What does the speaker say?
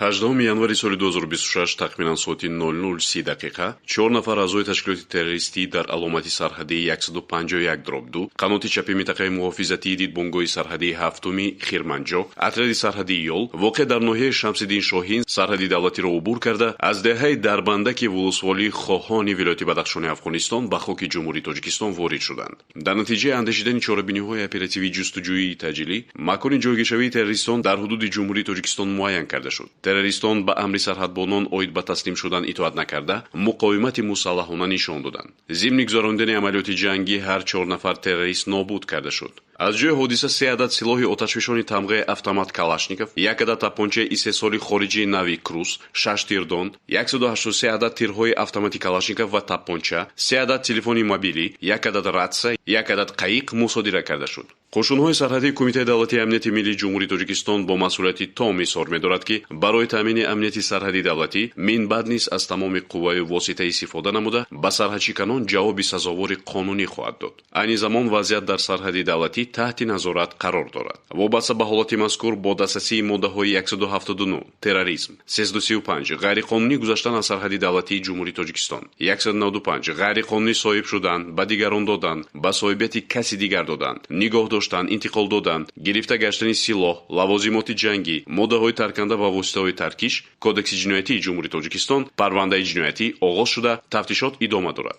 18 январи соли 2026 тахминан соати 00:30 дақиқа чор нафар аъзои ташкилоти террористӣ дар аломати сарҳадии 151/2, қаноти чапи минтақаи муҳофизатии дидбонгоҳи сарҳадии ҳафтуми Хирманҷо, отряди сарҳадии Ёл, воқеъ дар ноҳияи Шамсиддин Шоҳин, сарҳади давлатиро убур карда, аз деҳаи Дарбандаки вулусволии Хоҳони вилояти Бадахшони Афғонистон ба хоки Ҷумҳурии Тоҷикистон ворид шуданд. Дар натиҷаи андешидани чорабиниҳои оперативии ҷустуҷӯии таъҷилӣ макони ҷойгиршавии террористон дар ҳудуди Ҷумҳурии Тоҷикистон муайян карда шуд. Террористон ба амри сарҳадбонон оид ба таслим шудан итоат накарда, муқовимати мусаллаҳона нишон доданд. Зимни гузаронидани амалиёти ҷангӣ ҳар чор нафар террорист нобуд карда шуд. Аз ҷои ҳодиса се адад силоҳи оташфишони тамғаи автомат Калашников, як адад тапончаи истеҳсоли хориҷии нави Крус, шаш тирдон, 183 адад тирҳои автомати Калашников ва тапонча, се адад телефони мобилӣ, як адад ратсия, як адад қаиқ мусодира карда шуд. Қӯшунҳои сарҳадии Кумитаи давлатии амнияти миллии Ҷумҳурии Тоҷикистон бо масъулияти том изҳор медорад, ки барои таъмини амнияти сарҳади давлатӣ минбаъд низ аз тамоми қувваю восита истифода намуда, ба сарҳадшиканон ҷавоби сазовори қонунӣ хоҳад дод. Айни замон вазъият дар сарҳади давлатӣ таҳти назорат қарор дорад. Вобаста ба ҳолати мазкур бо дастрасии моддаҳои 179, терроризм, 335, ғайриқонунӣ гузаштан аз сарҳади давлатии Ҷумҳурии Тоҷикистон, 195, ғайриқонунӣ соҳиб шудан, ба дигарон додан, ба соҳибияти каси дигар додан, нигоҳ доштан, интиқол додан, гирифта гаштани силоҳ, лавозимоти ҷангӣ, моддаҳои тарканда ва воситаҳои таркиш Кодекси ҷиноятии Ҷумҳурии Тоҷикистон парвандаи ҷиноятӣ оғоз шуда, тафтишот идома дорад.